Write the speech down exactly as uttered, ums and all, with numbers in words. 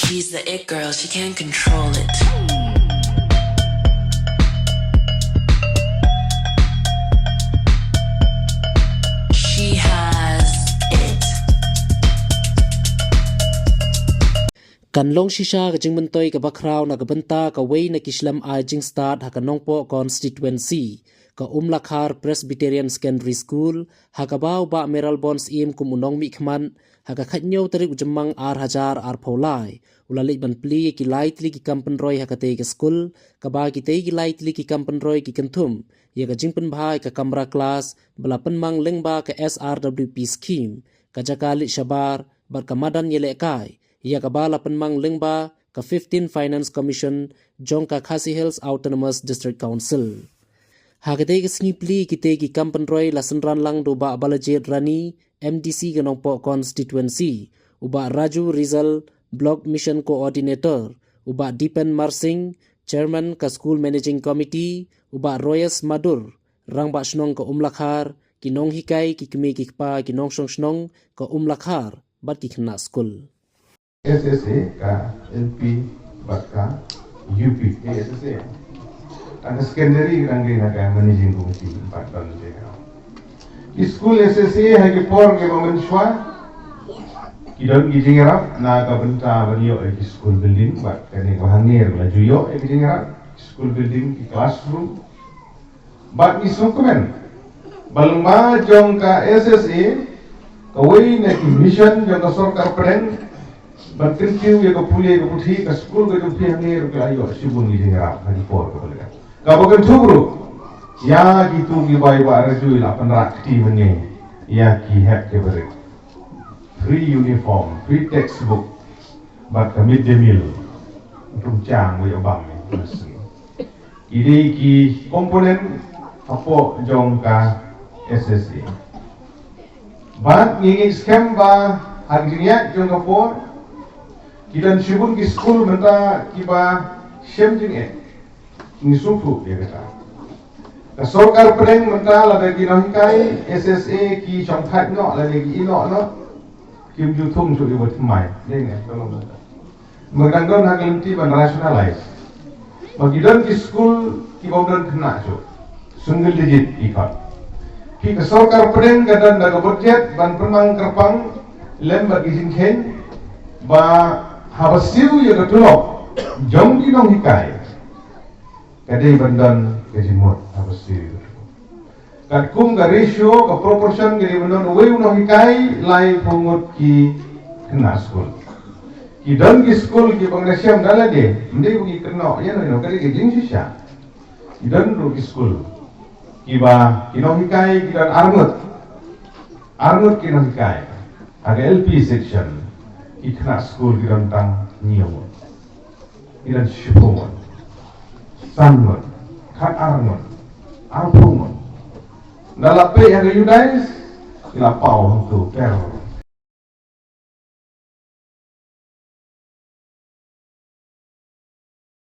She's the it girl, she can't control it. She has it. Kan long shisha ka jingmyntoi kaba khraw na ka bynta kawei na ki shlem ai jingstad ha ka Nongpoh constituency, ka Umlakhar Presbyterian Secondary School, ha kaba u Bah Mayral Born Syiem kum u nongmihkhmat, ha ka khathynñiew tarik u Jymmang ar hajar arphew lai, u la leit ban plie ïa ki lai tylli ki kam pynroi ha katei ka skul, kaba kitei ki lai tylli ki kam pynroi ki kynthup ïa ka jingpynbha ïa ka kamra klas ba la pynmang lyngba ka S R W P scheme, ka jaka leit shabar bad ka madan ïalehkai, ïa kaba la pynmang lyngba ka fifteen Finance Commission jong ka Khasi Hills Autonomous District Council. Ha katei ka sngi plie kitei ki kam pynroi la synran lang da u Bah Balajied Rani, M D C ka Nongpoh constituency, u Bah Raju Rizal, Block Mission Coordinator, u Bah Dipen Marsing, Chairman ka School Managing Committee, u Bah Royes Madur, Rangbah Shnong ka Umlakhar, ki nonghikai, ki kmie ki kpa, ki nongshong shnong ka Umlakhar bad ki khynnah skul. S S A ka L P bad ka U P, S S A. Tang ka secondary ka dang dei na ka managing committee bad ban dei ka. Ki skul S S A ha ki por kiba mynshuwa ki don ki jingïarap na ka bynta ban ïoh ïa ki school building bad kane ka hangne la ju ïoh ïa ki jingïarap, ki school building, ki classroom. Bad ngi sngewkmen ba lyngba jong ka S S A, kawei na ki mission jong ka sorkar pdeng ban kyntiew ïa ka pule ka puthi, ka skul ka jong phi hangne ruh ka la ïoh shibun ki jingïarap ha ki por kaba la dep. Kaba kynthup ruh ïa kito kiba i Bah Raju i la pynrah kti mynne ïa ki hep ki barit, free uniform, free textbook bad ka midday meal. Tum chang wei obam ni. Ki dei ki component hapoh jong ka S S A. Bad ngi ngeit skhem ba ha ki jingïaid jong ka por ki don shibun ki skul mynta kiba shem jingeh. Ngi sngewthuh ïa kata. Ka sorkar pdeng mynta lada ki nonghikai S S A ki shongthait noh lada ki ïehnoh noh, kim ju thung shuh ïa u ba thymmai. Dei ne, tolong mynta. Mynta dang don ha ka lynti ban rationalize. Ba ki don ki skul kiba ym don khynnah shuh. Single digit ki khot. Ki ka sorkar pdeng ka don da ka budget ban pynmang kyrpang lem bad ki jingkheiñ ba haba siew ïa ka tulop jong ki nonghikai ka dei ban don ka jingmut haba siew. Katkum ka ratio, ka proportion ka dei ban don uwei u nonghikai laiphew ngut ki khynnah skul. Ki don ki skul kiba nga shem da lade, ym dei ba ki kynnoh ïa no ïa no, ka dei ka jingshisha. Ki don ruh ki skul kiba ki nonghikai ki don ar ngut. Ar ngut ki nonghikai. Ha ka L P section ki khynnah skul ki don tang hynñiew ngut. Ki don shiphew ngut, san ngut, khat ar ngut, arphew ngut. Nga la peit ha ka Judais, ki la paw hangto, per.